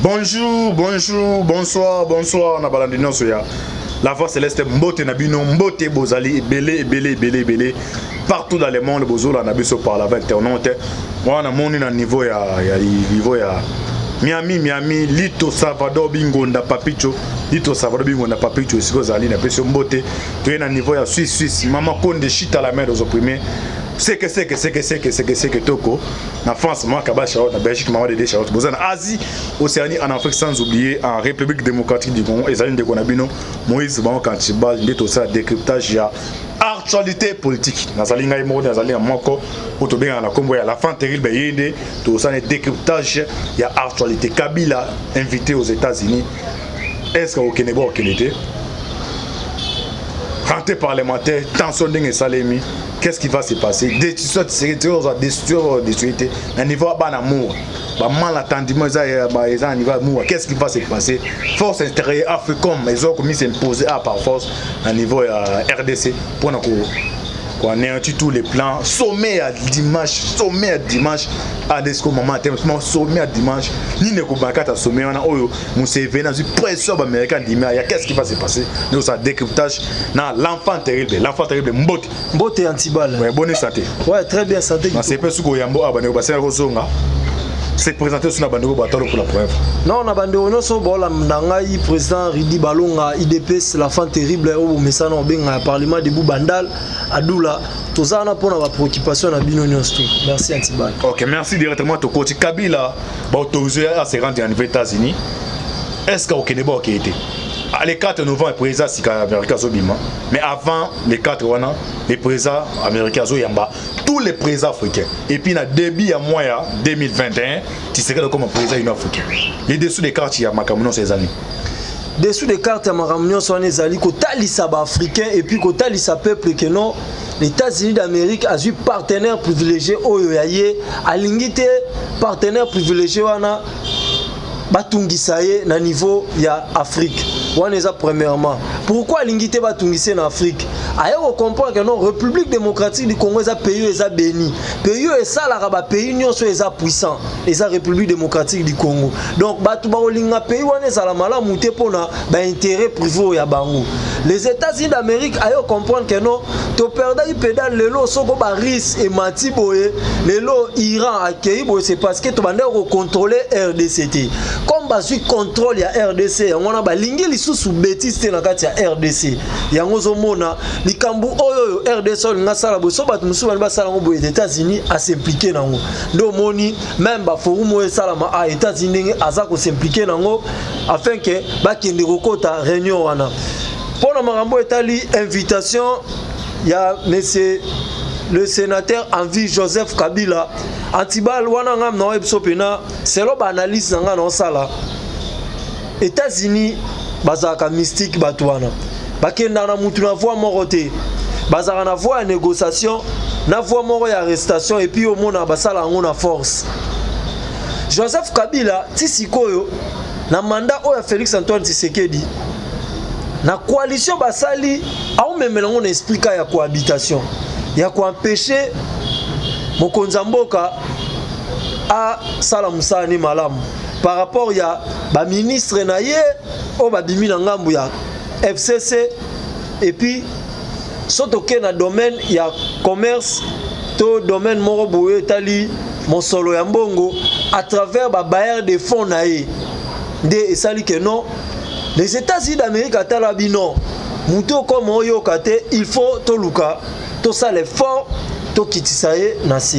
Bonjour, bonjour, bonsoir, bonsoir na balandi nyonso ya La Voix Céleste. Mbote na bino, mbote. Bozali ebele, ebele, ebele, ebele partout dans le monde, bozolanda biso par la internaute. Wana moni na niveau ya niveau ya Miami, Miami, Lito Salvador Bingonda Papicho, Lito Salvador Bingonda Papicho, esika ozali, napesi yo mbote. Toye na niveau ya Suisse, Suisse, Mama Konde Chita, la mère aux opprimés, seke seke seke seke seke seke toko na France, mama Kaba Charlotte, na Belgique, mama Dede Charlotte. Boza na Asie, Océanie, en Afrique, sans oublier en République démocratique du Congo. Ezali ndeko na bino Moïse Bango Kantibal nde tosala décryptage ya actualité politique. Nazali ngai moko, nazali ya moko oyo tobengaka na nkombo ya l'enfant terrible. Ye nde tosala décryptage ya actualité. Kabila invité aux États-Unis, est ce que okende bo okende te? Rentrée parlementaire, tension ndenge esalemi, qu'est-ce qui va se passer? Décision ozwa, décision te na niveau ya bana mour, bamalentendement eza na niveau ya mour. Qu'est-ce qui va se passer? Force intérieure Africom ezoa komi s'imposer a par force na niveau ya RDC mpona koanéantir tous les plans. Sommet ya dimanche, sommet ya dimanche adesko mama te, sommet ya dimanche nini ekobaka kati ya sommet wana oyo Museveni azwi pression ya baaméricain ndimi ya? Qu'est-ce qui va se passer? Nde osala décryptage na l'enfant terrible. L'enfant terrible, mbote. Mbote, Antibal. Ouais, bonne santé? Ouais, très bien, santé. Nasepe soki oyambo awa, bandeko basengaki kozonga se présenter so na bandeko batalo pour la première fois. Non, na bandeko nyonso baolanda ngai, président Ridi Balonga, UDPS, l'enfant terrible oyo bomesana obenga ya Parlement debout Bandal Adula. Toza wana mpona bapréoccupation na bino nyonso to. Merci, Antibal. Ok, merci. Directement tokoti. Kabila baautorisé à se rendre en États-Unis, est ce que okende ba okeye te? Le 4 novembre, président sika américain azobima, mais avant le 4 wana, le président américain azoyamba tous les présidents africains. Et puis na début ya mois ya 2021, Tshisekedi comme président Union africaine. Les dessous des cartes ya makambo nyonso ezali? Dessous des cartes ya makambo nyonso wana ezali kotalisa baafricain et puis kotalisa peuple ke non, les États-Unis d'Amérique azwi partenaire privilégié oyo ya ye, alingi te partenaire privilégié wana batungisa ye na niveau ya Afrique. Wana eza premièrement pourquoi alingi te batungisa ye na Afrique. Aye kocomprendre ke non, République démocratique du Congo eza pays oyo eza béni, pays oyo esalaka bapays nyonso eza puissant, eza République démocratique du Congo. Donc bato bakolinga pays wana ezala malamu te mpona baintérêt privé oyo ya bango. Les États-Unis d'Amérique aye comprendre ke non, toperdaki pédale. Lelo soko barusse emati boye, lelo Iran akei boye, c'est parce que tobandaki kocontrôle RDC te. Comme bazwi contrôle ya RDC, yango wana balingi lisusu bétise te na kati ya RDC. Yango ozomona likambo oyo oyo RDC olinga asala boye, so bato mosusu bali basala yango boye, États-Unis as'impliquer nango. Nde omoni même baforum oyo esalama a États-Unis, ndenge aza kos'impliquer nango afin ke bakende kokota réunion wana. Mpo na makambo etali invitation ya monsieur le sénateur à vie Joseph Kabila, Antibal, wana nga na oyebi so mpena selo baanalyse na nga na osala. États-Unis bazalaka mystique. Bato wana bakendaka na mutu na voie moko te, bazalaka na voie ya négociation, na voie moko ya arrestation, et puis omona basala yango na force. Joseph Kabila ti sikoyo na mandat oyo ya Félix Antoine Tshisekedi na coalition basali, aomemela yango na esprit ka ya cohabitation, ya koempêcher mokonzi ya mboka asala mosala ni malamu par rapport ya baministre na ye oyo babimi na ngambu ya FCC. Et puis so tokei na domaine ya commerce to domaine moko boye etali mosolo ya mbongo à travers babailleur de fonds na ye, nde esali ke non, les États-Unis d'Amérique atala bino motu okoma oyoka te, il faut toluka tosala effort tokitisa ye na se.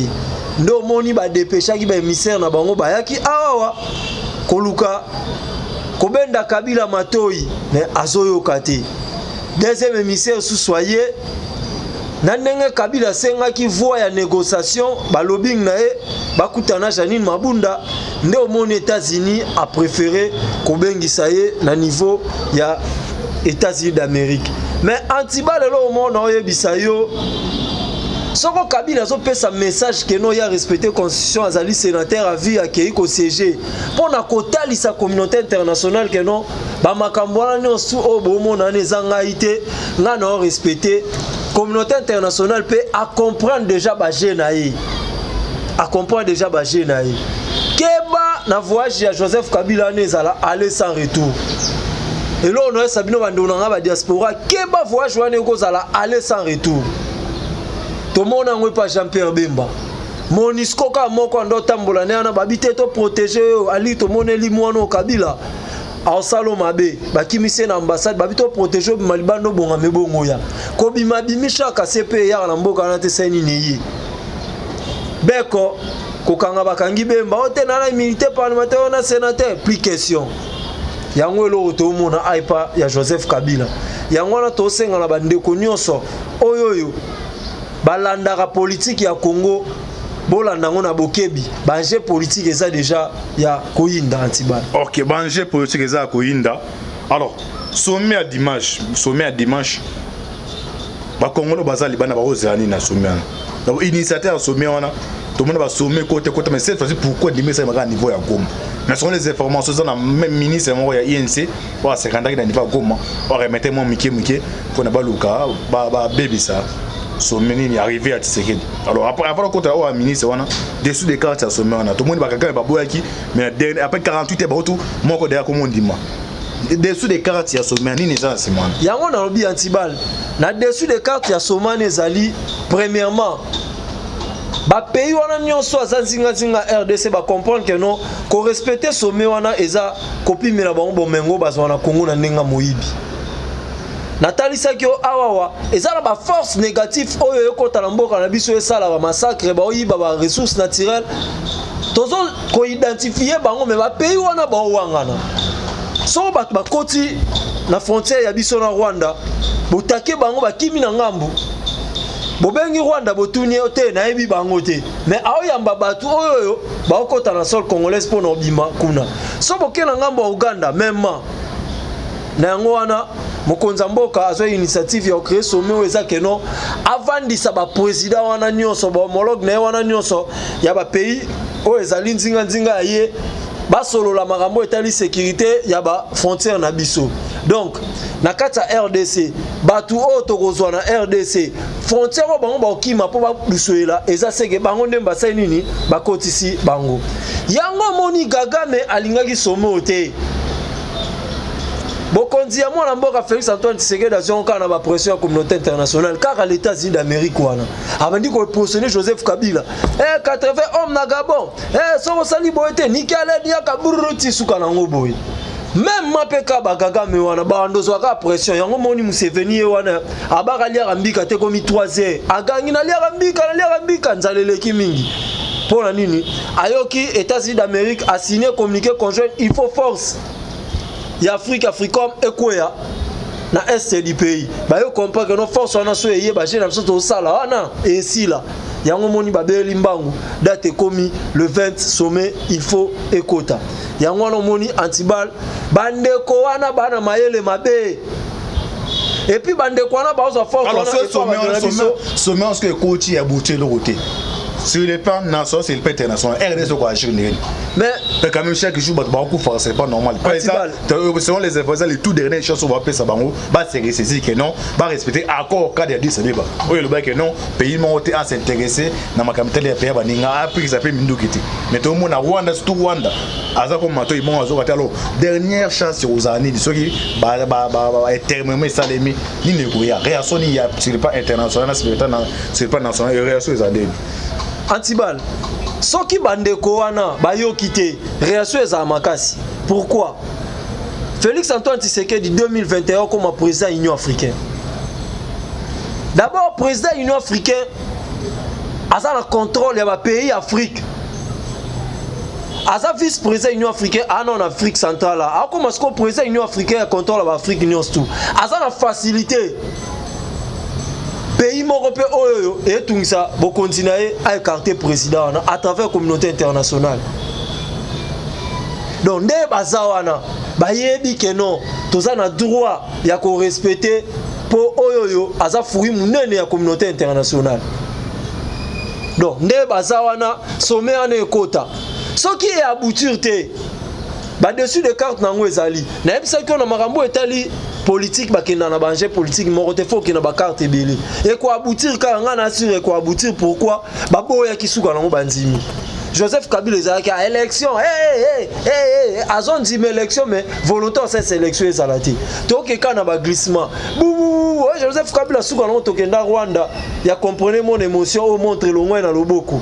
Nde omoni badépêchaki baémissaire na bango, bayaki awawa koluka kobenda Kabila matoi, mais azoyoka te. Deuxième émissaire susu aye na ndenge Kabila asengaki voie ya négociation, balobbying na ye bakutana Janine Mabunda. Nde omoni États-Unis apréféré kobengisa ye na niveau ya États-Unis d'Amérique. Mais Antiba, lelo omona oyebisa yo, soko Kabila azopesa message ke non, ya respecter constitution, azali sénateur à vie, akei kosiéger mpo na kotalisa communauté internationale ke non, bamakambo wana nyonso oyo bomona wana eza ngai te, ngai na orespecte communauté internationale mpe acomprendre déjà baje na ye, acomprendre déjà baje na ye. Keba na voyage ya Joseph Kabila wana, ezala aller sans retour. Eloko nayesa bino, bandeko na ngai badiaspora, keba, voyage wana ekozala aller sans retour. Tomona yango epa Jean Pierre Bemba. MONUSCO kaka moko ando otambola ne wana, babi te toprotéger oyo ali. Tomoneli mwana oyo Kabila aosala mabe, bakimisi ye na ambassade, babi toprotéger, obima libanda, obongama, ebongo ya kobima bimishaka se mpe eyaka na mboka wana te. Sai nini ye beko kokanga, bakangi Bemba o te na immunité parlementaire wana, sénateur, plus question. Yango eloko toomona aipa ya Joseph Kabila. Yango wana tosenga na bandeko nyonso oyo balandaka politike ya Congo, bolanda yango na bokebi. Baenjeu politique eza déjà ya koyinda, Antibal. Ok, baenjeu politique eza ya koyinda. Alors, sommet ya dimanche, bakongolo baza libanda bakozela nini na sommet wana? Donc initiateur ya sommet wana, tomona basommet kote kote, mais cette fois-ci, pourquoi ndimi esalemaka na niveau ya Goma? Mais selon les informations, eza na même ministre moko ya INC oyo asekandaki na niveau ya Goma, oyo aremete mwa mike mike mpona baluka babebisa sommet nini, arrivé ya Tshisekedi. Alors, après, avant kota oyo ya ministre wana, dessous des cartes ya sommet wana, tomoni bakakame baboyaki, mais après 48 heures baotu moko deya komondima. Dessous des cartes ya sommet, nini eza na nsima wana? Yango nalobi, Antibal, na dessous des cartes ya sommet wana ezali, premièrement, bapays wana nyonso aza nzingazinga RDC bacomprendre ke non, korespecter sommet wana eza kopimela bango bomengo bazwa na Congo na ndenge ya moyibi. Natalisaki yo awawa, eza na baforce négative oyo ekɔta na mboka na biso, esala bamassacre, baoyiba baressource naturelle. Tozo koidentifier bango, me bapays wana baowangana. Soko bato bakoti na frontière ya biso na Rwanda, botake bango, bakimi na ngambu. Bobengi Rwanda, botuni ye te, nayebi bango te, mais aoyamba bato oyo baokɔta na sol congolaise mpo na obima kuna. So boke na ngambo ya Uganda, même na yango wana, mokonzi ya mboka azwa initiative ya kocréer sommet oyo eza keno avandisa baprésident wana nyonso, bahomologue na ye wana nyonso ya bapays oyo ezali nzinganzinga ya ye, basolola makambo etali sécurité ya bafrontière na biso. Donc na kati ya RDC, bato oyo tokozwa na RDC, frontière oyo bango bakokima mpo badusoyela, eza seke bango nde basali nini, bakotisi bango. Yango omoni Kagame alingaki sommet oyo te. Bokonzi ya mwana mboka Félix Antoine Tshisekedi azwi kaka na bapression ya communauté internationale, kaka l'États-Unis d'Amérique wana abandi kopressionner Joseph Kabila: 80 homme na Gabon, soki osali boye te, niki aledi yaka brr, ti suka nango boye. Même ma mpe ka bakagame wana bandozwaka pression. Yango moni Museveni ye wana abaka liaka mbika te, komi 3 heures agangi: "Naliaka mbika, naliaka mbika, nzala eleki mingi." Mpo na nini? Ayoki États-Unis d'Amérique asigné communiqué conjoint, il faut force ya Afrique, Africom, ekweya na est du pays. Bayo comprendre que no, force wana so eye, baje na biso tozosala wana esila. Yango moni babeli mbangu, date ekomi le 20, sommet il faut ekota. Yango wana omoni, Antibal, bandeko wana bana mayele mabe, et puis bandeko wana bazwa force wana. Sommet soki ekoti ya butu, eloko te sur le plan national, sur le plan international, RDC ko agir ndenge? Mais mais quand même, chaque jour bato bakokufa, c'est pas normal. Selon les informations, les tout dernières chances bapesa bango, base ressaisir que non, barespecter accord cadre ya Addis Abeba oyo elobaki que non, pays moko te as'intéresser na makambo tele ya pays baninga, apekisa mpe minduki te. Mais tomona Rwanda, surtout Rwanda aza comme matoi bongo azoka te. Alors, dernière chance ekozala nini soki baéterminement esalemi? Nini ekoya? Réaction nini ya sur le plan international na sur le plan national? Réaction eza ndeni? Antibal, soki bandeko wana bayoki te, réaction ezala makasi. Pourquoi? Félix Antoine Tshisekedi, 2021 comme président Union africaine, d'abord président Union africaine, aza na contrôle ya bapays Afrique. Aza vice président Union africaine ana na Afrique centrale, akoma sikoyo président Union africaine ya contrôle ya baAfrique nyonso tu. Aza na facilité, pays moko mpe oyo etungisa bokonzi na ye, aécarter président wana à travers communauté internationale. Donc nde baza wana, bayebi ke non, toza na droit ya korespecter, mpo oyo aza fruit monene ya communauté internationale. Donc nde baza wana, sommet wana ekota, soki eaboutir te, badessus de carte nango ezali. Nayebisaki oyo na makambo etali politique, bakenda na baenjeu politique moko te, faut okenda bacarte ebele. Ekoaboutir kaka, ngai na assurer ekoaboutir. Pourquoi baboyaki? Suka nango bandimi. Joseph Kabila ezalaki ya élection, hey, hey, hey, hey. Azondima élection, mais volonté osalisa élection ezala te. Tokeka na baglissement bubu. Joseph Kabila suka nango tokenda Rwanda ya comprenez mon émotion oyo montre elongwai na loboko,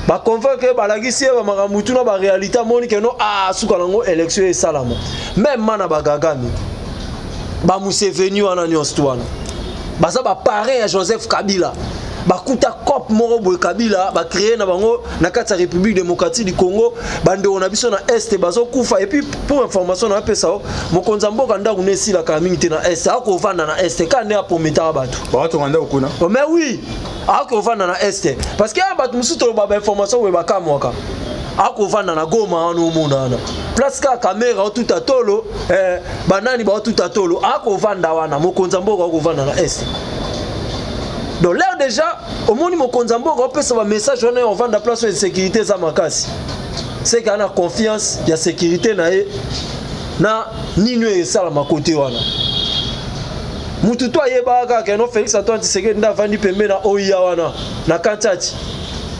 baconvaincre, balakisi ye bamakambo tuna baréalité, amoni ke no, ah, suka nango élection esalama. Même mana baKagame, baMuseveni wana nyonso tu wana baza baparrain ya Joseph Kabila, bakuta cope moko boye Kabila bacréer na bango na kati ya République démocratique du Congo. Bandeko na biso na Est bazokufa. Et puis, pour information na apesa o mokonzi ya mboka, ndako na esilaka mingi te na Est, akovanda na Est kaka nde aprometaka bato. Batonga ndako kuna. Oh, mais oui, akovanda na Est parce que aya bato mosusu toloba bainformation boye bakamwaka. Akovanda na Goma wana, omona wana place kaka Kamerhe otuta tolo, banani baotuta tolo, akovanda wana. Mokonzi ya mboka akovanda na Est. Donc l'air déjà omoni mokonzi ya mboka opesa bamessage wana ya ovanda place oyo insécurité eza makasi, seke ana confiance ya sécurité na ye na nini oyo esalama kote wana. Mutu to ayebaka kaka no Félix Antoine Tshisekedi nde avandi pembe na oya wana na kantati,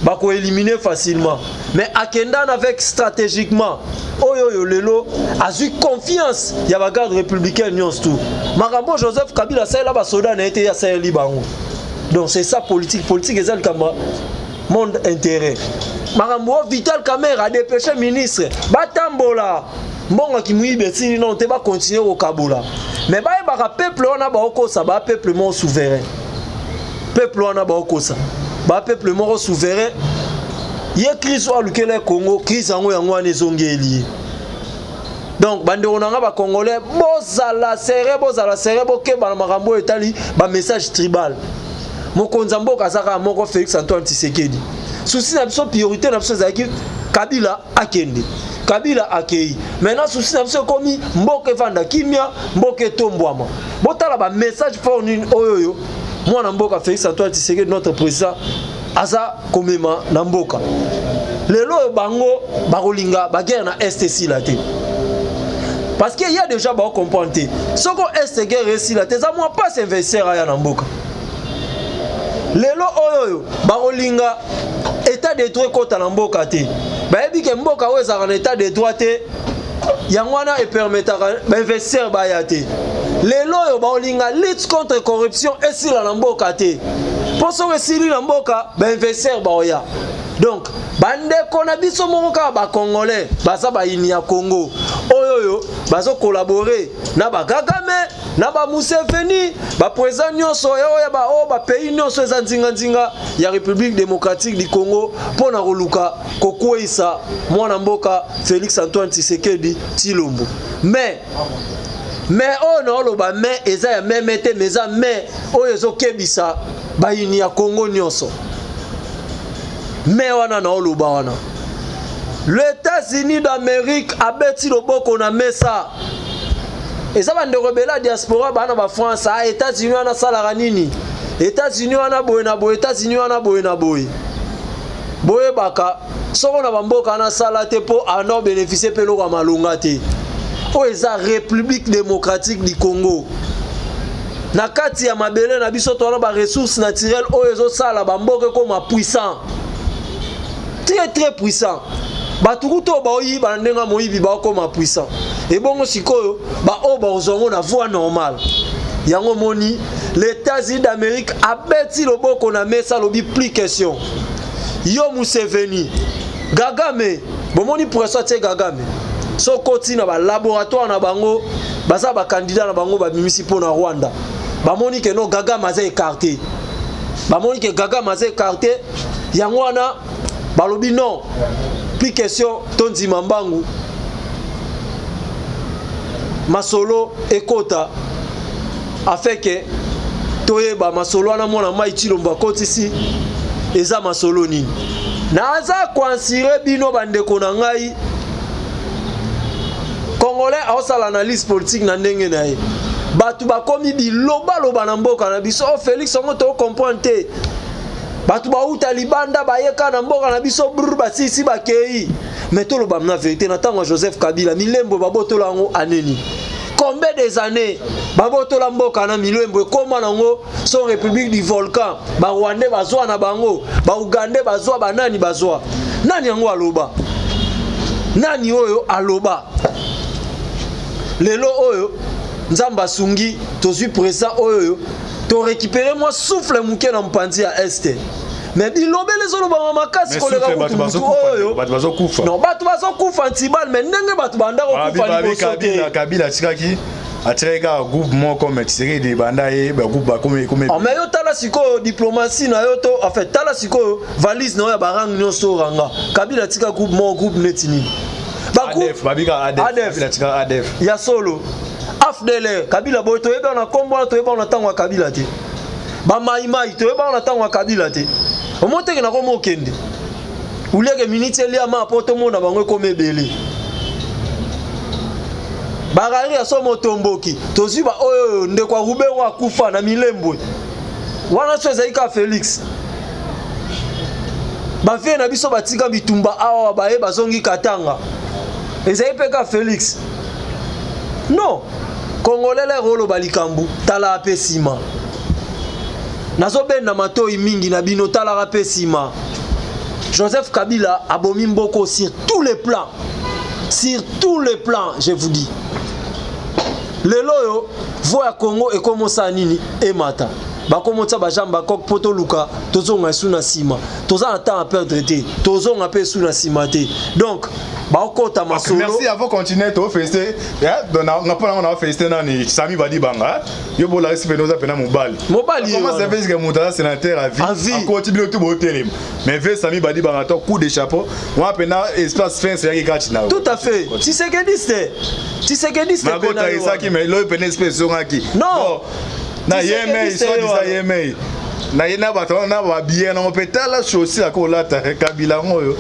bakoéliminer facilement. Mais akendana avec stratégiquement oyo lelo azwi confiance ya bagarde républicaine nyonso tu. Makambo Joseph Kabila asalela basoda na ye te, ye asaleli bango. Donc c'est ça politique. Politique eza likambo monde intérêt. Makambo oyo Vital Kamerhe adépêche ministre batambola, mbongo akimuyibi esili nano te, bakontinue kokabola. Mais bayebaka peuple wana baokosa, ba peuple moko souverain. Peuple wana baokosa, ba peuple moko souverain. Ye crise oyo alukela Congo, crise yango yango wana ezongeli ye. Donc bandeko na nga bacongolais, bozala sere, bozala sere, bokeba na makambo oyo etali bamessage tribal. Mokonzi ya mboka aza kaka moko, Félix Antoine Tshisekedi. Souci na biso, priorité na biso ezalaki Kabila akende. Kabila akei. Maintenant souci na biso ekomi mboka evanda kimia, mboka etombwama. Botala bamessage fort nini oyo oyo mwana mboka Félix Antoine Tshisekedi, notre président, aza komema na mboka lelo oyo. Bango bakolinga baguerre na Est esila te parce que ya déjà baocomprendre te. Soko Est guerre esila te, eza mwa mpasi investisseur aya na mboka. Lelo oyo oyo bakolinga état de droit ekɔta na mboka te. Bayebi ke mboka oyo ezalaka na état de droit te, yango wana epermetaka bainvestisseur baya te. Lelo oyo baolinga lutte contre corruption esila na mboka te, mpo soki esili na mboka, bainvestisseur baoya. Donc bandeko na biso moko kaka bacongolais baza bayini ya Congo oyo oyo bazocollaborer na baKagame, na baMuseveni, baprésident nyonso oyo oyo bapays nyonso eza nzinganzinga ya République démocratique du Congo, mpo na koluka kokweyisa mwana mboka Félix Antoine Tshisekedi Tshilombo. Mais oyo naoloba, mais eza ya meme te, mais eza mais oyo ezokebisa bayini ya Congo nyonso. Mais wana naoloba wana, l'États-Unis d'Amérique abeti loboko na mesa. Eza bandeko ebele ya diaspora baa na bafrance. A États-Unis wana asalaka nini? États-Unis wana boye na boye, États-Unis wana boye na boye. Boyebaka soko na bamboka wana asala te mpo anda obénéficie mpe eloko ya malonga te. Oyo eza République démocratique du Congo. Na kati ya mabele na biso towana baressource naturelle oyo ezosala bamboka ekoma puissant, très très puissant. Bato kutu oyo baoyiba na ndenge ya moyibi baokoma puissant. Ebongo sikoyo baoyo bakozwa yango na voie normale? Yango moni les États-Unis d'Amérique abeti loboko na mesa, alobi plus question. Yo Museveni, Kagame, bomoni pression atie Kagame. So okoti na balaboratoire na bango, baza bacandidat na bango babimisi mpo na Rwanda. Bamoni ke no, Kagame aza écarté. Bamoni ke Kagame aza écarté, yango wana balobi non, plus question, tondima mbangu masolo ekota afin ke toyeba masolo wana. Mwana mai Tshilombo akotisi eza masolo nini? Naza koassurer bino bandeko na ngai, congolais aosala analyse politique na ndenge na ye. Bato bakomi bilobaloba na mboka na biso. O Félix yango tocomprendre te. Bato bauta libanda bayeka na mboka na biso brr, basisi bakei. Mais toloba na vérité, na ntango ya Joseph Kabila, Minembwe babotola yango aneni combien des années? Babotola mboka na Minembwe, ekóma nango so république du volcan. Barwandais bazwa na bango, baugandais bazwa, banani bazwa. Nani yango aloba? Nani oyo aloba? Lelo oyo Nzambe asungi, tozwi président oyo, torécupérer mwa souffle moke na mopanzi ya Est, mais bilobele ezolobama makasi koleka kutu mutu oyo. Bato bazokufa. Non, bato bazokufa, Antibal, mais ndenge bato banda kokufa liboso te. Kabila atikaki kaka groupe moko, mais Tshisekedi banda ye bagroupe bakomi ekomi. Oh, mais yo tala sikoyo diplomatie na yo to, en fait, tala sikoyo valise na yo ya barang nyonso oranga. Kabila atika groupe moko, groupe neti nini? ADF, babika ADF. ADF. Kabila atika ADF. Ya solo, AFDL, Kabila boye toyeba na nkombo wana, toyeba na ntango ya Kabila te. Bamaimai toyeba na ntango ya Kabila te. Omoi teke nakoma okende ulieke miniti eliama mpo tomona bango ekoma ebele. Barari ya so motomboki tozwi ba oyo ndeko ya Ruberwa akufa na Milembwe wana, so ezali kaka Félix. Bavie na biso batika bitumba awa, baye bazongi Katanga, ezali mpe kaka Félix. Non, Congolais, lere oloba likambo, talaka mpe nsima. Nazobenda matoi mingi na bino, talaka mpe nsima. Joseph Kabila abomi mboko sur tous les plans, sur tous les plans, je vous dis. Lelo oyo voix ya Congo ekomosala nini? Emata, bakomotia bajambe bakoke mpo toluka tozonga esu na nsima. Toza na temps à perdre te, tozonga mpe esu na nsima te. Donc baokota masolo. Merci. Avant continuer, tofélicité nga mpo nango, na félicité nani? Sami Badibanga. Yo bolakisi pene oza pena mobali. Mobali ye Comment wana. ça fait que moto aza sénateur à vie, À vie. Akoti bino tu botelema, mais ve Sami Badibanga to coup de chapeau wana pena espace fin seyaki kati na yo. Tout à fait, Tshisekedi te, Tshisekedi te. Mako otangisaki, mais loyo pene espèce ezongaki. Non. Bon, na ye mei Tshisekedi soi te disant wana. ye mei na ye na bato wana na babie nango mpe. Tala chaussure akolata Kabila yango oyo.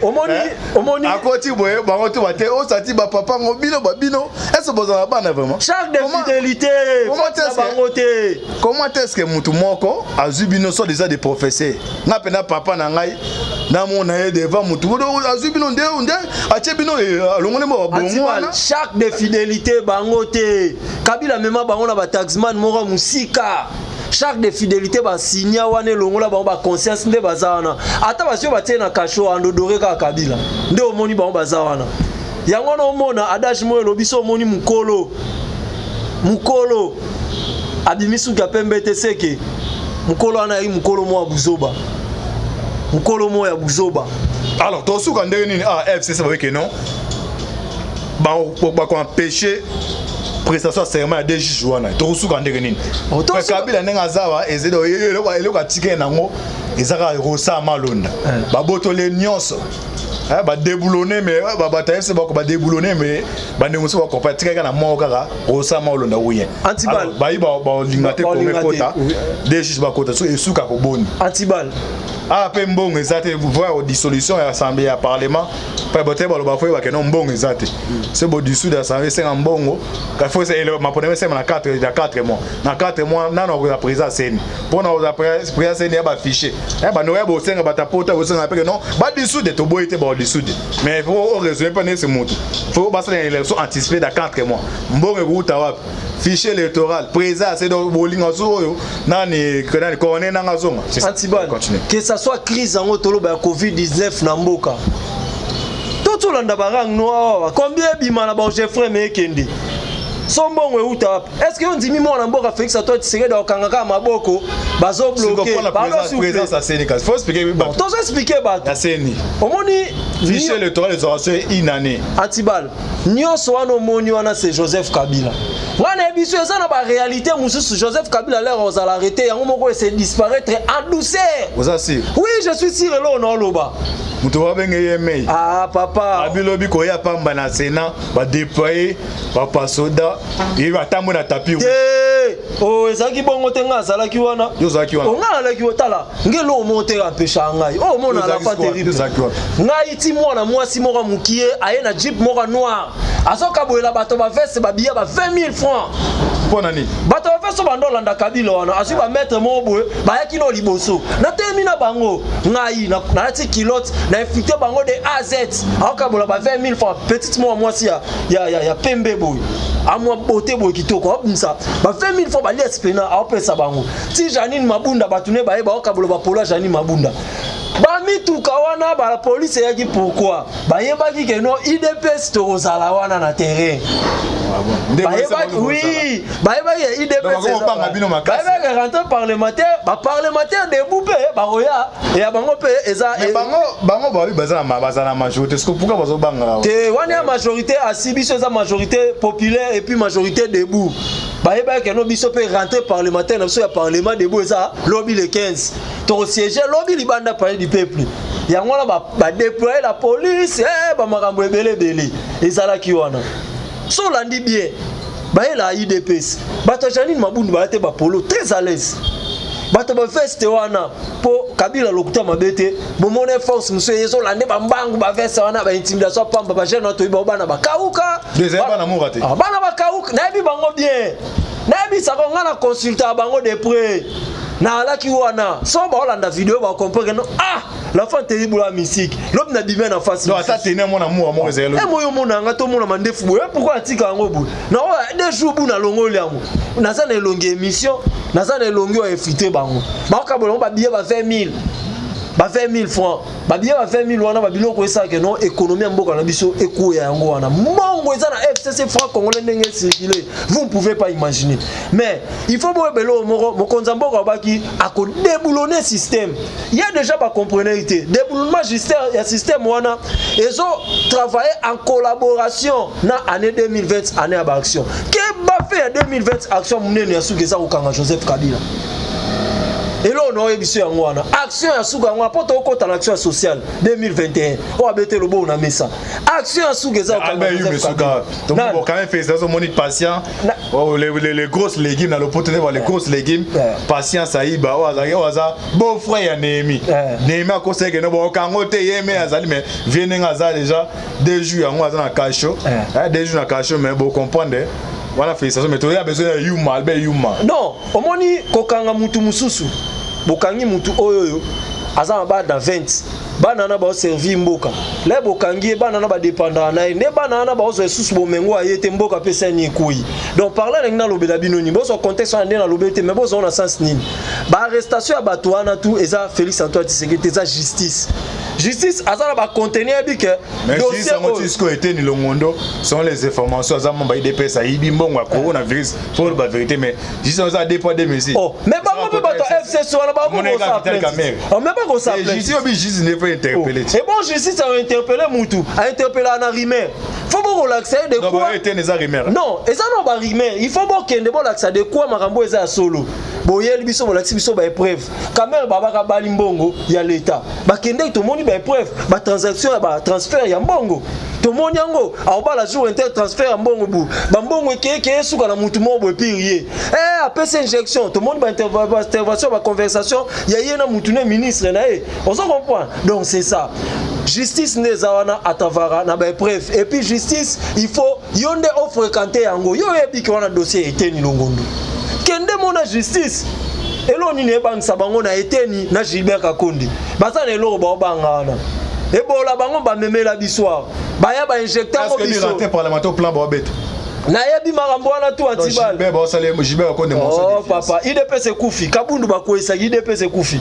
Omoni Akoti boye, bango to bate osati bapapa ngo bino babino ese bozala bana vraiment. Charge de fidélité. Comment Faute na est-ce que- bango te. Comment est-ce que mutu moko azwi bino so déjà des professeurs? Nga mpena papa na ngai namona ye devant mutu azwi bino nde nde atie bino, alongoli mo babongo Antibal, wana. Charge de fidélité bango te. Kabila mema bango na bataximan moko ya mosika. Charte de fidélité basinya wana elongola bango baconscience nde baza wana. Ata basi oyo batie na kasho andodore kaka Kabila nde omoni bango baza wana. Yango wana omona adage moko elobi so omoni mokolo mokolo abimi suki ya pembe te, seke mokolo wana ayaki mokolo moko ya buzoba, mokolo moko ya buzoba. Alors tosuka ndenge nini? Ah, FCC babeke non, bakoempêche prestation ya serment ya deux juges wana. Tokosuka ndenge nini? Oh, Kabila ndenge aza wa ezali eloko atikeli nango eza kaka Ronsard Malonda. Babotole nyonso, badéboulonner, mais bato ya FC bako badéboulonner, mais bandeko mosusu bakopa atikali kaka na moko kaka Ronsard Malonda ou rien. Antibal. Bayi balinga te. Balinga Kongo te. ekota, deux juges bakota, so esuka koboni. Antibal. Awa mpe mbongo eza te. Voir dissolution ya assemblée, ya parlement mpe bote baloba fo oyebake no mbongo eza te. So bodissoudre assemblée, esenga mbongo. Fo mapona esema na 4 na 4 mois, na 4 mois nano akozala président CENI. Mpona kozala président CENI ya bafichier bandeko ya bosenga bato apota bosenga peke non, badissoudre toboyi te, baodissoudre, mais faut oraisonner mpe nesi motu faut basala élection anticipée dans 4 mois. Mbongo ekouta wapi? Fichier électoral, président se donc bolingo so oyo nani nani Corneille Nanga zonga. Antibal. Continue. Que ça soit crise yango toloba ya COVID-19 na mboka to tolanda barang no awa, combien ebima na baogefrem ekende so mbongo euta wapi? Est ce que yo ndimi mwana mboka Félix Antoine Tshisekedi akokanga kaka maboko, bazobloquer? Présidence ya CENI kasi faut expliquer bato. Tozo expliquer bato. Ya CENI. Omoni. Fichier électoral ezwaka so une année. Antibal, nyonso wana omoni wana, c'est Joseph Kabila. Ngai nayebi so eza na baréalité mosusu. Joseph Kabila, lere ozala arrêté, yango moko ese disparaître en douceur. Oza sûr? Oui, je suis sûr. Eloko na oloba. Moto babenge ye mei. Ah papa. Abilobi koya pamba na Sénat, badéploye bapasoda ye batambo na tapis. Te, o ezalaki bongo te. Ngai azalaki wana. Yo ozalaki wana? O ngai nalaki, otala nge eloko moko te empêcha ngai oyo omona la fa terrible. Ozalaki wana? Ngai ti mwana mwasi moko ya mokie aye na jeep moko ya noir, azokaboyela bato baveste, babiya ba 20 000 francs. Mpo na nini? Bato baveste oyo bando olanda Kabila wana, azwi bamaître moko boye bayaki no liboso. Natelemi na bango, ngai nalati culotte, na infiltre bango de A à Z. Aokabola ba 20 000 francs, petite moko mwasi ya pembe boye, amwa bote boye kitoko, aobimisa ba 20 000 francs, baliasi pena aopesa bango. Ti Janine Mabunda, bato ne baye baokabola bapola Janine Mabunda. Bamituka wana, bapolice eyaki pourquoi? Bayebaki ke no, UDPS tokozala wana na terrain. Bayebaki, oui, bayebaki ya UDPS, bayebaki rentrée parlementaire, baparlementaire debout mpe bakoya ya bango mpe eza. Bango babi baza na majorité, ce pourquoi bazobanga? Te, wana ya majorité asi, biso eza majorité populaire et puis majorité debout. Bayebaki ke no, biso mpe rentrée parlementaire na biso ya parlement debout eza lobi le 15, tokosiéger lobi libanda Palais du Peuple. Yango wana badéployer la police, bamakambo ebele ebele ezalaki wana. So olandi bien, bayela UDPS, bato ya Janine Mabundu baya te, bapolo très à l'aise, bato baveste wana mpo Kabila lokuta mabe te. Bomona force mosusu ezolande bambangu, baveste wana, baintimidation pamba. Bajeune wana toyebi bango, bana bakauka. Bana bakauka, nayebi bango bien, nayebisaka nga na consulta bango de près, naalaki wana. So baolanda video, bacomprendre no. Ah, l'enfant terrible ya mystique, lobi na bime na face. Ata tene mwana muwa moko ezali. E moyo omona yanga, tomona mandefu boye. Pourquoi atika yango boye? Na oyo 2 jours bu nalongoli yango, naza na elongi émission, naza na elongi oyo efite bango. Bakokabola yango babillet ba 20 000, ba 20 000 francs, babillet ba 20 000 wana. Babiloko esalaka no économie ya mboka na biso ekoya. Yango wana mbongo eza na FCC, franc congolais ndenge ecircule, vous ne pouvez pas imaginer. Mais il faut boyeba eloko moko: mokonzi ya mboka abaki akodéboulonner système ya déjà. Bacompreneur te, déboulonnement ya système wana ezotravailler en collaboration na année 2020, année ya baaction. Ke bafe ya 2020, action monene ya suki eza kokanga Joseph Kabila. Eloko na oyebi biso yango wana, action ya suka yango wana, mpo tokokɔta na action ya sociale 2021 oyo abete loboko na mesa. Action ya suka eza Albert Yume suka. Donc quand même, félicitations Monique Patient. Oh, les grosses légumes dans le pot, les grosses légumes. Patience Aïba oyo azalaki, oyo aza beau frère ya Néhémie. Néhémie akoseke no bokango te ye me azali, mais vie ndenge aza déjà 2 jours yango aza na cachot. 2 jours na cachot, mais bo comprendre wana. Félicitations, mais toya besoin ya Yuma, Albert Yuma. Non, omoni kokanga mutu mosusu, bokangi mutu oyo oyo aza na bana 20, bana wana baoservir mboka. Le bokangi ye, bana wana badépendaka na ye, nde bana wana baozwa lisusu bomengo aye te, mboka mpe sani ekwei. Donc par là ndenge nalobela bino nini, bozwa contexte wana nde nalobeli te, mais bozwa na sens nini. Baarrestation ya bato wana tu eza Félix Antoine Tshisekedi te, eza justice. Justice aza na bacontenir, yebi ke dossier yango tisiko Eteni Longondo, selon les informations, aza membre UDPS, ayibi mbongo ya coronavirus. Faut loba vérité, mais justice aza deux poids deux mesures. Oh, mais bango mpe bato FCC wana bakokosa, mais bakosa. Justice obi, justice ne faut interpeller. Et bon, justice a interpellé mutu, a interpellé na rumeur. Faut bokolakisa ye de quoi. Eteni eza rumeur? Non, eza no barumeur. Il faut bokende bolakisa de quoi makambo eza ya solo. Boyeli biso, bolakisi biso baépreuve. Kamerhe babaka bali mbongo ya leta, bakendeki, tomoni baépreuve, batransaction ya batransfert ya mbongo, tomoni yango. Aobala jour inter transfert ya mbongo bu bambongo ekeyekeye suka na mutu moko boye pire ye apesi injection. Tomoni baintervention, baconversation ya ye na mutu ne ministre na ye. Ozo comprendre? Donc c'est ça, justice nde eza wana, atavara na baépreuve. Et puis justice, il faut yo nde ofréquente yango, yo oyebiki wana dossier Eteni Longondo, kende mona justice. Eloko nini ebangisa bango na Eteni na Gilbert Kakondi? Baza na eloko baobanga wana, ebola bango bamemela biso awa, baya bainjecte yango biso. Nayebi makambo wana tu antibal. Oh papa, UDPS ekufi, Kabundu bakweyisaki, UDPS ekufi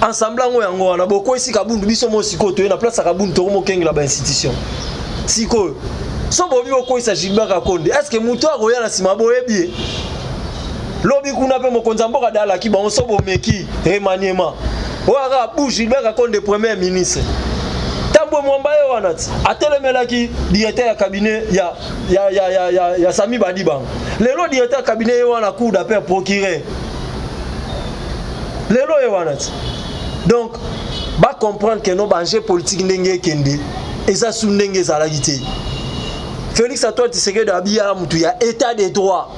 ensemble. Yango yango wana bokweyisi Kabundu, biso mo sikoyo toye na place ya Kabundu, tokomokengela bainstitution. Sikoyo so bobi bokweyisa Gilbert Kakonde, est ce que moto akoya na nsima boyebi ye? Lobi kuna mpe mokonzi ya mboka dalaki bango, so bomeki remaniement oyo kaka bu Gilbert Kakonde premier ministre. Tambwe Mwamba ye wana ti atelemelaki directeur ya cabinet ya Sami Badibanga. Lelo directeur ya cabinet ye wana, cour d'appel, procureur lelo ye wana ti. Donc bacomprendre ke no, baenjeu politique ndenge ekende eza su ndenge ezalaki te. Félix Antoine Tshisekedi abiyaka mutu ya état de droit,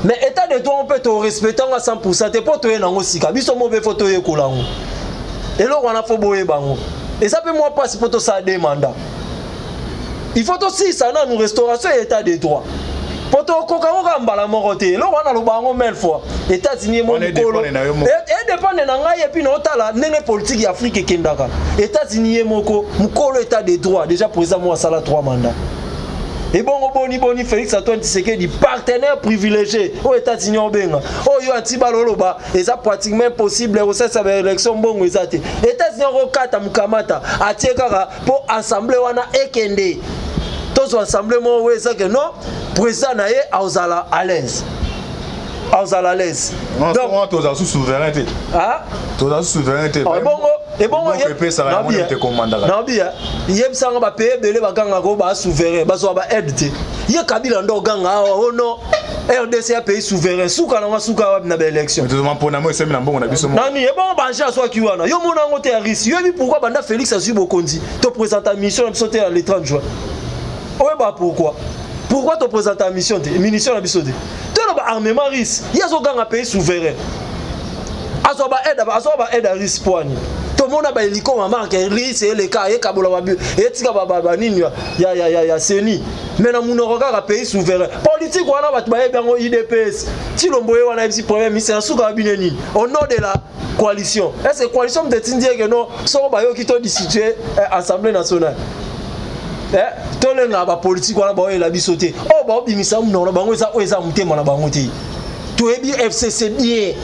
mais état de droit mpe torespecte yango à 100 te, mpo toye nango sika. Biso mo mpe fo toyekola yango. Eloko wana fo boyeba yango, eza mpe mwa mpasi mpo tosala deux mandats. Il faut tosilisa nanu restauration ya état de droit, mpo tokoka ngo kaka mbala moko te. Eloko wana aloba yango mille fois, États-Unis mo mokolo edépendre na ngai. Et puis naotala ndenge politique ya Afrique ekendaka. États-Unis ye moko mokolo état de droit, déjà président mo asala 3 mandats. Ebongo boni boni Félix Antoine Tshisekedi, partenaire privilégié oyo États-Unis obenga, oyo ati baloloba eza pratiquement impossible kosalisa baélection, mbongo eza te. États-Unis okokata mokamata atie kaka mpo assemblée wana ekende, tozwa assemblée moko oyo eza ke non, président na ye aozala à l'aise, aozala à l'aise. Donc tozala sous souverain te. Tozala sous souverain te. Ebongo ebongo epesaka yango te, komandaka. Nabiya yebisanga, bapays ebele bagangaka oyo baa souverain, bazwa baaide te. Ye Kabila nde oganga awa o non, RDC ya pays souverain, suka nango suka wapi na baélection? Mpona mo esemi na mbongo na biso. Nani? Ebongo baange azwaki wana, yo mona yango te ya Russie. Yoyebi pourquoi banda Félix azwi bokonzi toprésenta mission na biso te ya le 30 juin? Oyeba pourquoi toprésenta mission te, munition na biso te? Toloba armement russe, ye azoganga pays souverain, azwa baaide, azwa baaide ya Russie po ani tomona bahélico bamarque russe eleka, ekabola, etika banini ya seni, mais na munoko kaka pays souverain. Politique wana bato bayebi yango. UDPS, Tilombo ye wana yebisi premier ministre na suka babine nini au nom de la coalition. Est ce que coalition moto etindi eke no soko bayoki to destituer Assemblée nationale? Tolengaka bapolitique wana, baoyela biso te. Oyo baobimisa monoko na bango eza oyo eza motema na bango te. Toyebi FCC bien,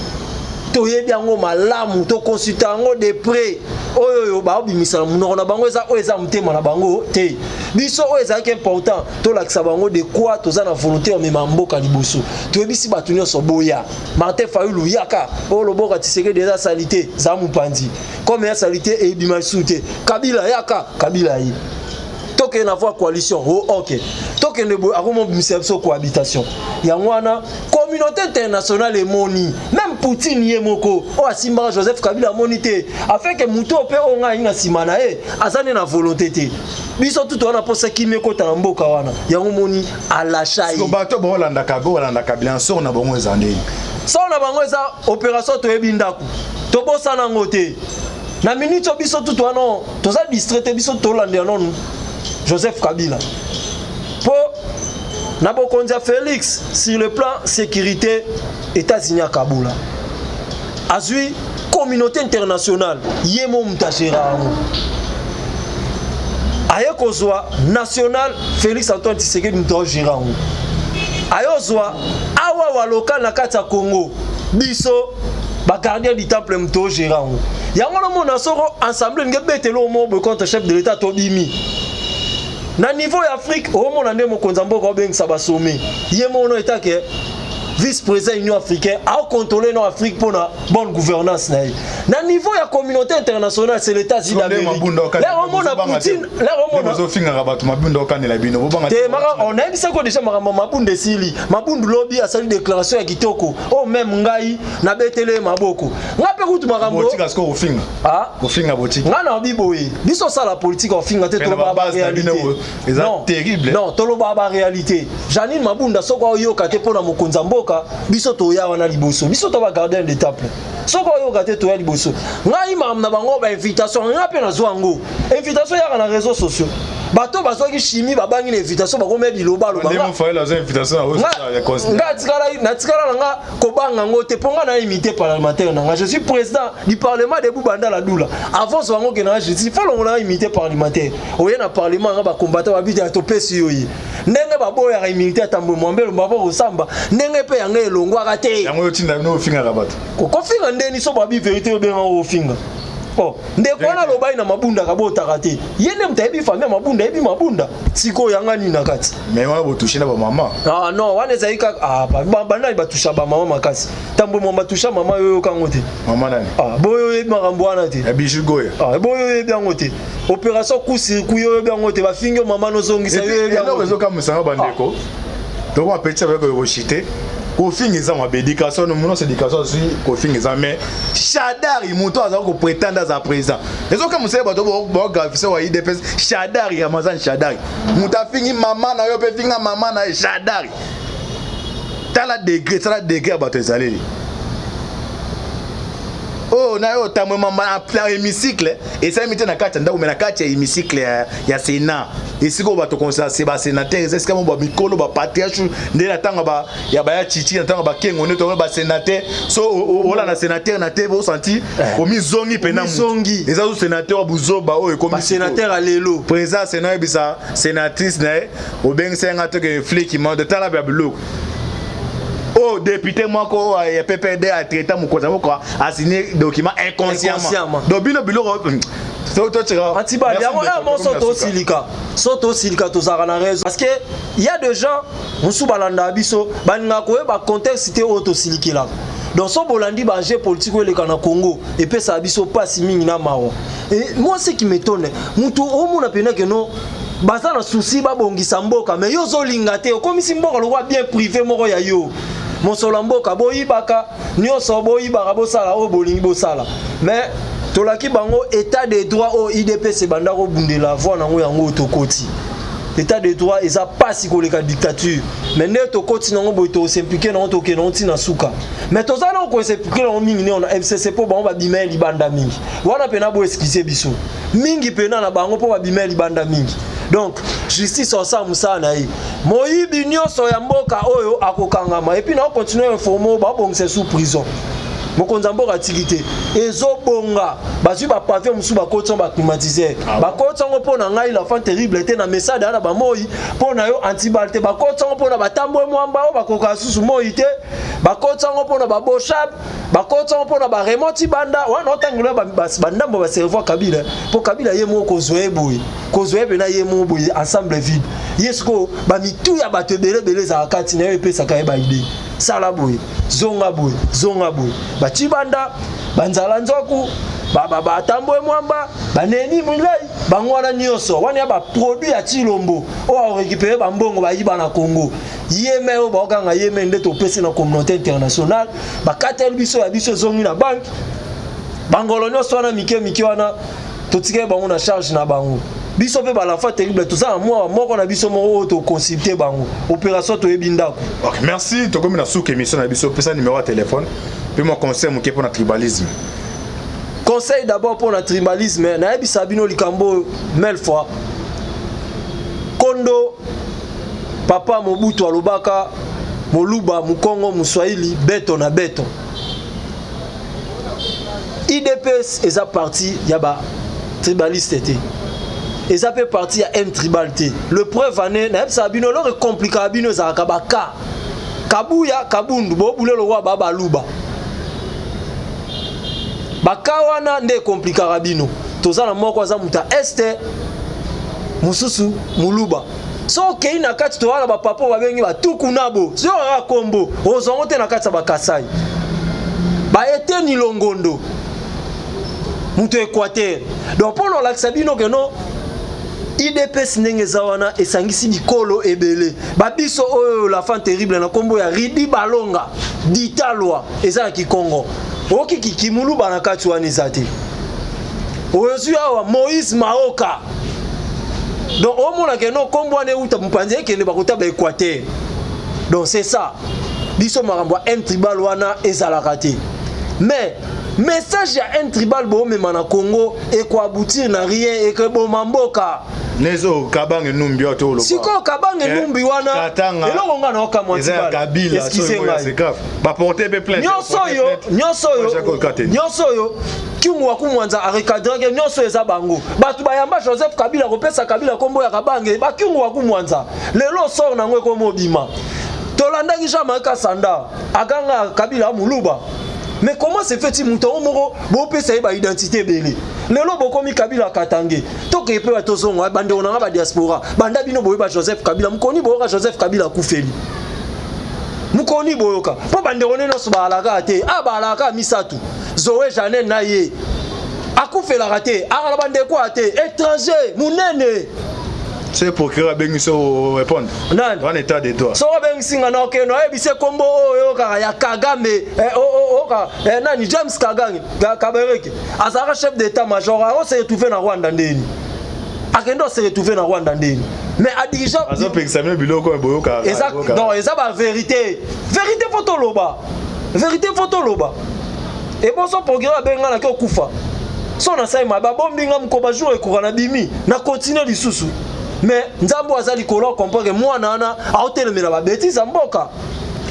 toyebi yango malamu, toconsulte yango de près. Oyo oyo baobimisa na monoko na bango eza oyo eza motema na bango te. Biso oyo ezalaki important, tolakisa bango de quoi toza na volonté omema mboka liboso. Toyebisi bato nyonso boya. Martin Fayulu, yaka. Oyo loboka Tshisekedi eza sali te, za mopanzi comme ya sali te, ebima lisusu te. Kabila yaka, Kabila ye tokende na voie coalition. O ok, tokende boye, akomobimisa biso cohabitation. Yango wana communauté internationale emoni, même Poutine ye moko oyo asimbaka Joseph Kabila amoni te, afin ke motu oyo mpe oyo ngai ayi na nsima na ye aza nde na volonté te. Biso tutu wana mposa kimi ekota na mboka wana, yango moni alasha ye. Bato baolandaka, bolanda Kabila, sort na bango eza ndeni? Sort na bango eza opération. Toyebi ndako, tobosana yango te. Na minute oyo biso tutu wana toza distrait te. Biso tolandela nonu Joseph Kabila mpo na bokonzi ya Félix. Sur le plan sécurité, États-Unis akabula, azwi communauté internationale, ye mo moto agéra yango. Aye kozwa national, Félix Antoine Tshisekedi moto agéra yango. Aye ozwa awa wa local na kati ya Congo, biso bagardien du temple moto ogéra yango. Yango nomona soko ensemble elingi ebetela omo boye contre chef de l'État, tobimi na niveau ya Afrique. Omona nde mokonzi ya mboka obengisa basome, ye mono etake vice président Union africaine, aocontrôle no Afrique mpona bonne gouvernance na ye. Na niveau ya communauté internationale, c'est l'États-Unis d'Amérique. Lero omona Poutine, lero omona Ozofingaka bato, Mabunda okanela bino, bobanga. Te, maka onayebisako déjà makambo. Mabunda esili. Mabundu lobi asali déclaration ya kitoko oyo même ngai nabetele ye maboko. Ngai mpe kutu makambo Botika sikoyo kofinga. Ah? Kofinga botika. Ngai na bi boye, biso osala politique, ofinga te. Mais na tolobaka babase na bino baréalité. eza Non. terrible. Non, tolobaka baréalité. Janine Mabunda, soki oyoka te mpo na mokonzi ya mboka, biso toya wana liboso. Biso to bagardien de temple, soki oyoka te, toya liboso. Ngai makambo na bango bainvitation, ngai mpe nazwa yango. Invitation yaka na réseaux sociaux, bato bazwaki chimie, babangi na invitation, bakomi bilobaloba. Ndenge Fayulu azwa invitation na ya considérer. Nga natikala na nga kobanga yango te, mpo nga na imité parlementaire na nga. Je suis président du Parlement debout Bandala Dula. Avant so yango okende na justice, fo longola nga imité parlementaire. Oye na parlement, nga bakombata babiti, topesi yo ye. Ndenge baboyaka immunité Atambwe Mwambelo mabo kosamba, ndenge mpe yango elongwaka te. Yango otinda bino ofingaka bato. Kofinga ndeni? So babi vérité, obenga ofinga. Oh, ndeko wana alobaki na Mabunda kabotaka te. Ye nde moto ayebi famille ya Mabunda, ayebi Mabunda. Sikoyo yanga nini na kati? Mais wana botouche na bamama. Ah non, wana ezali kaka, ah, banani batusha bamama makasi? Tambwe mwa batusha mama, oyo oyokango te. Mama nani? Ah, boyo oyebi makambo wana te. Ya Bijou Goya. Ah, boyo oyebi yango te. Opération coup-circuit, oyo oyebi yango te. Bafingi yo mama, nozongisa yo, oyebi eloko yango te. Ezokamwisanga bandeko, tokoma petit avec koshite. Kofinga eza mabe, éducation nyonso, éducation azwi. Kofinga eza, mais Shadari, moto aza koprétendre aza président, ezokamwisa ye. Bato baogravise wa UDPS, Shadari, Ramazan Shadari, moto afingi mama na yo mpe finga mama na ye. Shadari, tala degré, tala degré ya bato ezaleli. Oyo na yo Tambwe Mwamba na hémicycle esalemi te na kati ya ndako, mais na kati ya hémicycle ya Sénat, esika oyo bato konsa basénateur, eza esika mo bamikolo, bapatriarche, nde na ntango ya baya chichi, na ntango bakengo, nde tomona basénateur. So olanda sénateur na te, bosanti omizongi mpena. Omizongi. Eza zo sénateur ya buzoba oyo ekomi. Basénateur ya lelo. Président Sénat oyebisa sénatrice na ye: obengisa ye nga toke fliki moto, tala ya biloko oyo député moko oyo ya PPRD atraita mokonzi ya moko, asigné document inconsciemment. Inconsciemment. Donc bino biloko totika. Antibali yango ya mo so tosilika, so tosilika, tozalaka na raison, parce que y a des gens mosusu balandaka biso, balingaka koyeba contexte te oyo tosilikelaka. Donc so bolandi baenjeu politique oyo eleka na Congo, epesaka biso mpasi mingi na mawa. Et moi, ce qui m'étonne, mutu omona pena ke no baza na souci babongisa mboka, mais yo ozolinga te, okomisi mboka lokwa bien privé moko ya yo. Mosolo ya mboka boyibaka nyonso, boyibaka, bosala oyo bolingi bosala. Mais tolaki bango état de droit oyo UDPS ebanda kobundela voi nango, yango oyo tokoti. État de droit eza pasi koleka dictature, mais nde tokoti nango boye, tos'impliquer nango, tokende nango ntina suka. Mais toza nango kos'impliquer nango mingi nde na FCC, mpo bango babima ya libanda mingi wana mpena. Boexcuser biso mingi mpena na bango, mpo babima ya libanda mingi. Donc justice osala mosala na ye, moyibi nyonso ya mboka oyo akokangama. Et puis na ocontinue informer, babongisa sous prison. Mokonzi ya mboka atiki te, ezobonga. Bazwi bapavillon mosusu, bakoti yango baclimatiseur, bakoti yango mpo na ngai l'enfant terrible te, na mesade ya na bamoi mpo na yo antibal te. Bakoti yango mpo na batambwe mwamba oyo bakokaka susu moi te, bakoti yango mpo na baboshab, bakoti yango mpo na baremoti banda wana otangelo bandambo bacerveau Kabila, mpo Kabila ye moko kozwa ye boye, kozwa ye mpena ye moko boye, ensemble vide. Ye sikoyo bamitu ya bato ebele ebele ezalaka kati na ye, epesaka ye baidée: sala boye, zonga boye, zonga boye. Bacibanda, banzala nzoku, batambwe mwamba, baneni milai, bango wana nyonso wana ya baproduit ya Chilombo oyo arécupérer bambongo bayiba na Congo. Ye me oyo baokanga ye me nde topesi na communauté internationale, bakateli biso ya biso, ezongi na banke. Bangolo nyonso wana mike mike wana, totikeli bango na charge na bango. Biso mpe bal'enfant terrible, toza na mwa moko na biso moko oyo toconsulte bango, opération toyebi ndako. Ok, merci. Tokomi na suka émission na biso. Pesa numéro ya téléphone mpe mwa conseil moke mpo na tribalisme. Conseil d'abord mpo na tribalisme, nayebisa bino likambo oyo mille fois. Kondo papa Mobutu alobaka: moluba, mokongo, moswahili, beto na beto. UDPS eza parti ya batribaliste te, eza mpe parti ya haine tribal te. Le preuve ane nayebisaka bino, eloko ecompliquaka bino ezalaka baka Kabuya, Kabundu, bobule lokwa ba baluba, baka wana nde ecompliquaka bino. Toza na moko aza moto ya Est, mosusu moluba. So okei na kati, toza na bapapa oyo babengi batuku nabo, soki kaka kombo ozwango te na kati ya Bakasai, baeteni Longondo, moto Équateur. Donc mpo na olakisa bino ke no UDPS ndenge eza wana, esangisi bikolo ebele. Babiso oyo l'enfant terrible na nkombo ya Ridi Balonga Ditalwa, eza na Kikongo, oyoki kikimuluba na kati wana eza te. Ozwi awa Moïse Maoka. Donc omona ke no nkombo wana euta mopanzi, ekende bakota baÉquateur. Donc c'est ça, biso makambo ya haine tribal wana ezalaka te. Mais message ya haine tribal boomema na Congo ekoaboutir na rien, ekeboma mboka. Nezo Kabange Numbi oyo toloba. Sikoyo Kabange Numbi wana, eloko nga na okamwa, eza ya Kabila. Excuse ngai. Baporte mpe plainte. Nyonso oyo, nyonso oyo, nyonso oyo Kyungu wa Kumwanza arecadrake, nyonso eza bango bato bayamba Joseph Kabila kopesa Kabila nkombo ya Kabange. Bakyungu wa Kumwanza lelo sor nango ekoma obima. Tolandaki Jean-Marie Kasanda aganga Kabila moluba. Mais comment se fait-il moto yango moko bopesa ye baidentité ebele? Lelo bokomi Kabila katange. Tokeye mpe batozonga bandeko nanga badiaspora. Banda bino boyeba Joseph Kabila, mokoni boyoka Joseph Kabila akufeli, mokoni boyoka mpo bandeko ne nyonso baalaka te. A baalaka misato, Zoe, Janel na ye akufelaka te, akala bandeko ya te, étranger monene. Se procureur abengi so, répondre. Nani? Wana état de droit. Soko abengisi nga na okende, oyebisi kombo oyo oyokaka ya Kagame, oyoka nani, James Kagame Kabereke azalaka chef d'état major, ako se retrouve na Rwanda ndeni? Akende ose retrouve na Rwanda ndeni? Mais adirigant Azopekisa bino biloko oyo boyokaka. Eza non, eza bavérité. Vérité faut toloba, vérité faut toloba. Eboso procureur abenga naki okufa so nasali mabe, abombi nga moko bajour ekoka na bimi na continue lisusu. Mais Nzambe aza likolo, acomprendre mwana wana aotelemela babêtises ya mboka.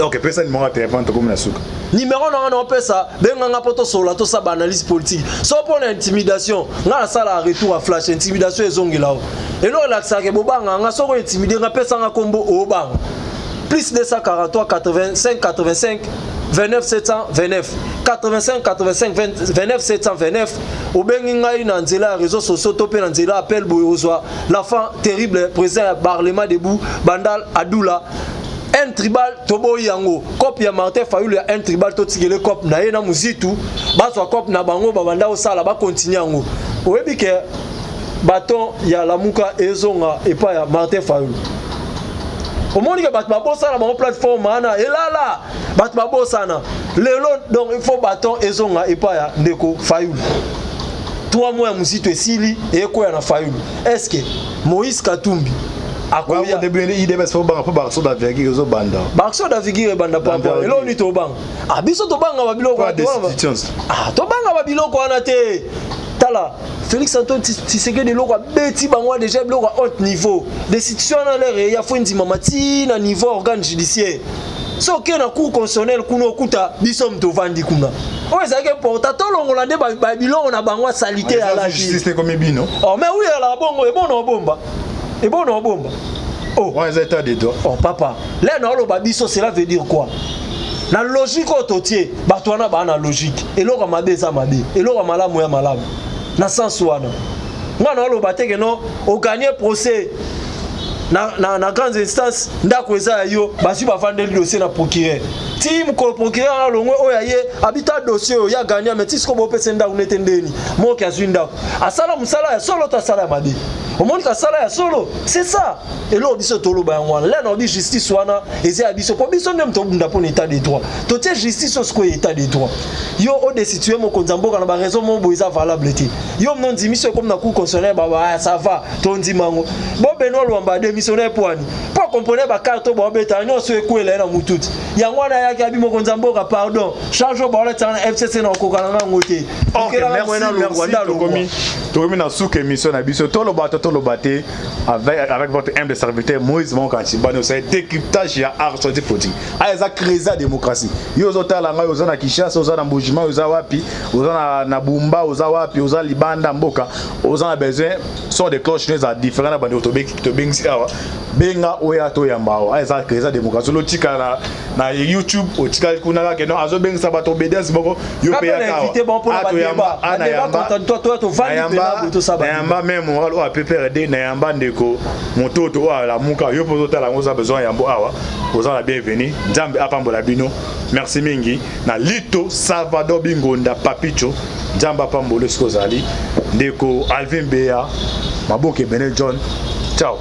Ok, pesa numéro ya téléphone, tokomi na suka. Numéro na nga na opesa, benganga mpo tosolola, tosala baanalyse politique. So mpo na intimidation, nga nasala retour ya flash, intimidation ezongela o eloko elakisaka bobanga nga. Soki ointimide nga, pesanga nkombo obanga: +243 85 85 29 729, 85 85 29 729. Obengi ngai na nzela ya réseaux sociaux to mpe na nzela appel boye, ozwa l'enfant terrible, président ya Parlement debout, Bandal Adula. Un tribal, toboyi yango. Cope ya Martin Fayulu ya un tribal, totikele cope na ye na Mozitu, bazwa cope na bango, babanda kosala, bakontinue yango. Oyebi ke baton ya Lamuka ezonga epai ya Martin Fayulu. Omoni ke bato babosana bango, plateforme wana elala, bato babosana lelo. Donc il faut baton ezonga epai ya ndeko Fayulu. 3 mois ya Mozitu esili, eyekoya na Fayulu. Est ce que Moïse Katumbi akoya? UDPS fo banga mpo baaction d'envergure ezobanda. Baaction d'envergure ebanda papa, eloko nini tobanga? Ah, biso tobanga babiloko. Ah, tobanga babiloko wana te. Tala Félix Antoine Tshisekedi, eloko abeti bango déjà, biloko ya haute niveau. Destitution wana lere ya fo ndimama ti na niveau organe judiciaire. So oke na Cour constitutionnelle kuna, okuta biso moto ovandi kuna. Oyo ezalaki important, tolongola nde babiloko na bango asali te. Alaki ekomi bino. Oh, mais oui, alaka bongo, ebona obomba, ebona obomba. Oh, wana eza état de droit. Oh papa, lelo naoloba biso, cela veut dire quoi? Na logique oyo totie bato wana, baa na logique. Eloko ya mabe eza mabe, eloko ya malamu ya malamu. Na sens wana, nga naoloba te ke no oganye procès na grande instance, ndako eza ya yo. Bazwi, bavandeli dossier na procureur ti mokolo procureur wana longwe oyo aye abita dossier oyo ya gagné. Mais ti sikoyo bopesa ndako nete ndeni moki azwi ndako, asala mosala ya solo to asala ya mabe? Omoni kasala ya solo, c'est ça eloko biso toloba yango wana. Lelo naobi justice wana eza ya biso, mpo biso nde moto obunda mpo na état de droit. Totie justice oyo sikoyo, état de droit. Yo odestitue mokonzi ya mboka na baraison moko boye eza valable te. Yo mno ndimi so ekomi na Cour constitutionnelle, baba ça va, tondima yango. Bo Benoit Lwamba adémissionnaire po ani? Mpo akompone bacarte oyo baobeta nyonso ekwela ye na mutu ti yango wana ayaki abi: "Mokonzi ya mboka, pardon, charge oyo baolataka na FCC na okoka na ngango te." Ok, merci, merci. Tokomi na suka émission na biso, toloba to toloba te, avec votre humble serviteur Moïse Monkanchi Bani. Osali décryptage ya actualité politique. Aya eza crise ya démocratie. Yo ozotala ngai, oza na Kinshasa, oza na Mbujima, oza wapi, oza na Bumba, oza wapi, oza libanda mboka, oza na besoin son de cloche no eza différent na bandeko tobengisi awa. Benga oyo toyamba awa. Aya eza crise ya démocratie. Olotika na YouTube, otikali kuna kaka no azobengisa bato obédience moko, yo mpe yaka awa. Nayamba même moral oyo aPPRD, nayamba ndeko mototo oyo alamuka. Yo mpo ozotala yango, oza besoin yambo awa, oza na bienvenu. Nzambe apambola bino. Merci mingi na Lito Salvador Bingonda Papicho, Nzambe apambola esika ozali. Ndeko Alvin Beya, maboke ebene, John, ciao.